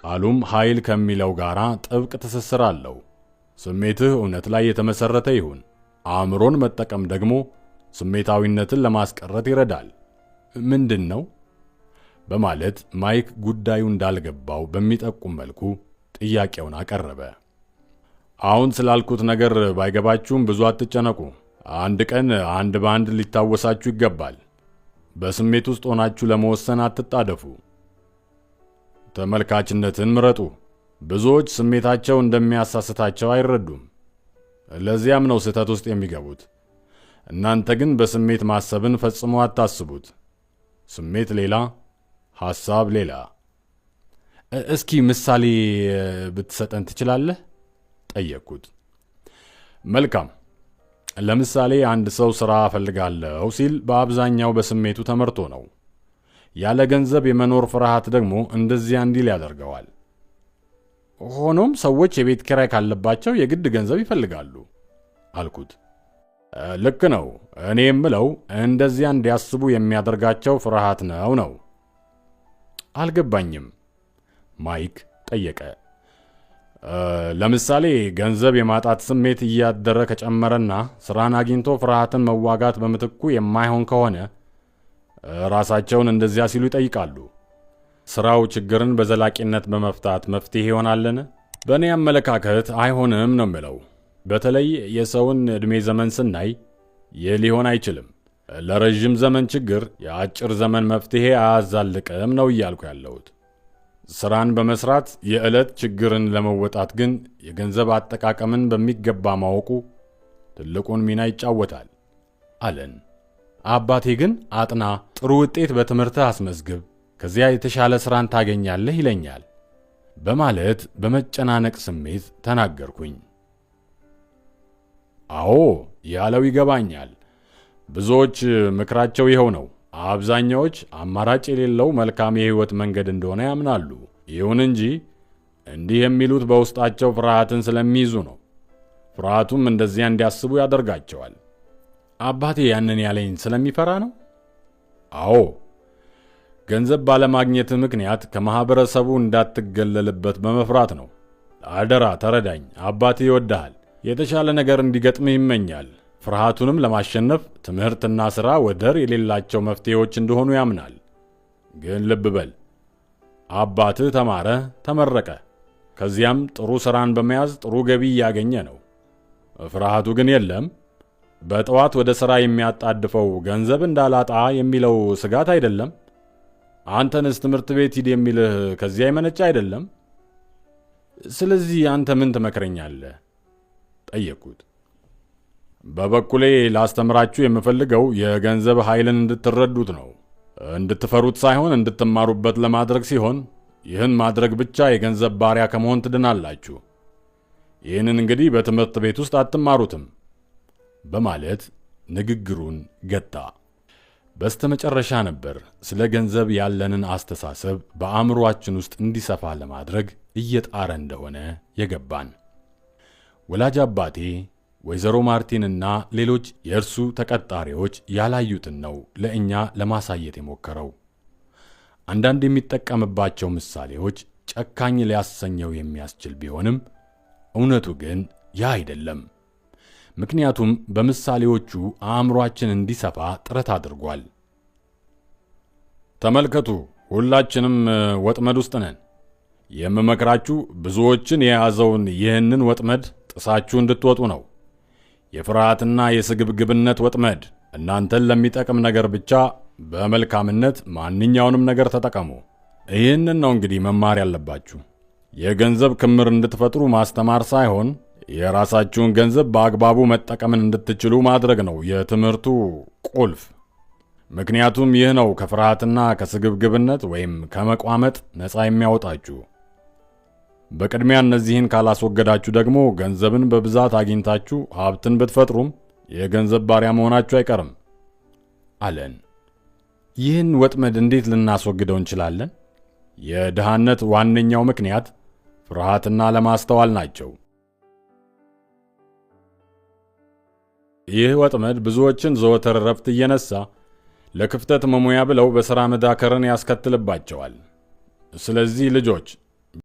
ቃሉም ኃይል ከሚለው ጋራ ጥብቅ ትስስር አለው። ስሜትህ እውነት ላይ የተመሰረተ ይሁን። አእምሮን መጠቀም ደግሞ ስሜታዊነትን ለማስቀረት ይረዳል። ምንድን ነው? በማለት ማይክ ጉዳዩ እንዳልገባው በሚጠቁም መልኩ ጥያቄውን አቀረበ። አሁን ስላልኩት ነገር ባይገባችሁም ብዙ አትጨነቁ። አንድ ቀን አንድ በአንድ ሊታወሳችሁ ይገባል። በስሜት ውስጥ ሆናችሁ ለመወሰን አትጣደፉ። ተመልካችነትን ምረጡ። ብዙዎች ስሜታቸው እንደሚያሳስታቸው አይረዱም። ለዚያም ነው ስህተት ውስጥ የሚገቡት። እናንተ ግን በስሜት ማሰብን ፈጽሞ አታስቡት። ስሜት ሌላ፣ ሐሳብ ሌላ። እስኪ ምሳሌ ብትሰጠን ትችላለህ? ጠየቅኩት። መልካም። ለምሳሌ አንድ ሰው ሥራ እፈልጋለሁ ሲል በአብዛኛው በስሜቱ ተመርቶ ነው። ያለ ገንዘብ የመኖር ፍርሃት ደግሞ እንደዚያ እንዲል ያደርገዋል። ሆኖም ሰዎች የቤት ኪራይ ካለባቸው የግድ ገንዘብ ይፈልጋሉ አልኩት። ልክ ነው። እኔ የምለው እንደዚያ እንዲያስቡ የሚያደርጋቸው ፍርሃት ነው ነው። አልገባኝም፣ ማይክ ጠየቀ። ለምሳሌ ገንዘብ የማጣት ስሜት እያደረ ከጨመረና ስራን አግኝቶ ፍርሃትን መዋጋት በምትኩ የማይሆን ከሆነ ራሳቸውን እንደዚያ ሲሉ ይጠይቃሉ። ስራው ችግርን በዘላቂነት በመፍታት መፍትሄ ይሆናልን? በእኔ አመለካከት አይሆንም ነው የምለው። በተለይ የሰውን ዕድሜ ዘመን ስናይ ይህ ሊሆን አይችልም። ለረዥም ዘመን ችግር የአጭር ዘመን መፍትሄ አያዛልቅም ነው እያልኩ ያለሁት። ስራን በመስራት የዕለት ችግርን ለመወጣት ግን የገንዘብ አጠቃቀምን በሚገባ ማወቁ ትልቁን ሚና ይጫወታል አለን። አባቴ ግን አጥና፣ ጥሩ ውጤት በትምህርትህ አስመዝግብ፣ ከዚያ የተሻለ ስራን ታገኛለህ ይለኛል በማለት በመጨናነቅ ስሜት ተናገርኩኝ። አዎ ያለው ይገባኛል። ብዙዎች ምክራቸው ይኸው ነው። አብዛኛዎች አማራጭ የሌለው መልካም የሕይወት መንገድ እንደሆነ ያምናሉ። ይሁን እንጂ እንዲህ የሚሉት በውስጣቸው ፍርሃትን ስለሚይዙ ነው። ፍርሃቱም እንደዚያ እንዲያስቡ ያደርጋቸዋል። አባቴ ያንን ያለኝ ስለሚፈራ ነው? አዎ፣ ገንዘብ ባለማግኘት ምክንያት ከማኅበረሰቡ እንዳትገለልበት በመፍራት ነው። አደራ ተረዳኝ። አባቴ ይወድሃል። የተሻለ ነገር እንዲገጥምህ ይመኛል። ፍርሃቱንም ለማሸነፍ ትምህርትና ሥራ ወደር የሌላቸው መፍትሄዎች እንደሆኑ ያምናል። ግን ልብ በል፣ አባትህ ተማረ፣ ተመረቀ። ከዚያም ጥሩ ሥራን በመያዝ ጥሩ ገቢ እያገኘ ነው። ፍርሃቱ ግን የለም። በጠዋት ወደ ሥራ የሚያጣድፈው ገንዘብ እንዳላጣ የሚለው ስጋት አይደለም። አንተንስ ትምህርት ቤት ሂድ የሚልህ ከዚያ የመነጨ አይደለም። ስለዚህ አንተ ምን ትመክረኛለህ? ጠየቅኩት። በበኩሌ ላስተምራችሁ የምፈልገው የገንዘብ ኃይልን እንድትረዱት ነው። እንድትፈሩት ሳይሆን እንድትማሩበት ለማድረግ ሲሆን ይህን ማድረግ ብቻ የገንዘብ ባሪያ ከመሆን ትድናላችሁ። ይህንን እንግዲህ በትምህርት ቤት ውስጥ አትማሩትም በማለት ንግግሩን ገታ። በስተመጨረሻ ነበር ስለ ገንዘብ ያለንን አስተሳሰብ በአእምሮአችን ውስጥ እንዲሰፋ ለማድረግ እየጣረ እንደሆነ የገባን። ወላጅ አባቴ ወይዘሮ ማርቲንና ሌሎች የእርሱ ተቀጣሪዎች ያላዩትን ነው ለእኛ ለማሳየት የሞከረው። አንዳንድ የሚጠቀምባቸው ምሳሌዎች ጨካኝ ሊያሰኘው የሚያስችል ቢሆንም እውነቱ ግን ያ አይደለም። ምክንያቱም በምሳሌዎቹ አእምሮአችን እንዲሰፋ ጥረት አድርጓል። ተመልከቱ፣ ሁላችንም ወጥመድ ውስጥ ነን። የምመክራችሁ ብዙዎችን የያዘውን ይህንን ወጥመድ ጥሳችሁ እንድትወጡ ነው። የፍርሃትና የስግብግብነት ወጥመድ። እናንተን ለሚጠቅም ነገር ብቻ በመልካምነት ማንኛውንም ነገር ተጠቀሙ። ይህንን ነው እንግዲህ መማር ያለባችሁ። የገንዘብ ክምር እንድትፈጥሩ ማስተማር ሳይሆን የራሳችሁን ገንዘብ በአግባቡ መጠቀምን እንድትችሉ ማድረግ ነው የትምህርቱ ቁልፍ። ምክንያቱም ይህ ነው ከፍርሃትና ከስግብግብነት ወይም ከመቋመጥ ነፃ የሚያወጣችሁ። በቅድሚያ እነዚህን ካላስወገዳችሁ ደግሞ ገንዘብን በብዛት አግኝታችሁ ሀብትን ብትፈጥሩም የገንዘብ ባሪያ መሆናችሁ አይቀርም አለን። ይህን ወጥመድ እንዴት ልናስወግደው እንችላለን? የድሃነት ዋነኛው ምክንያት ፍርሃትና ለማስተዋል ናቸው። ይህ ወጥመድ ብዙዎችን ዘወትር ረፍት እየነሳ ለክፍተት መሙያ ብለው በሥራ መዳከርን ያስከትልባቸዋል። ስለዚህ ልጆች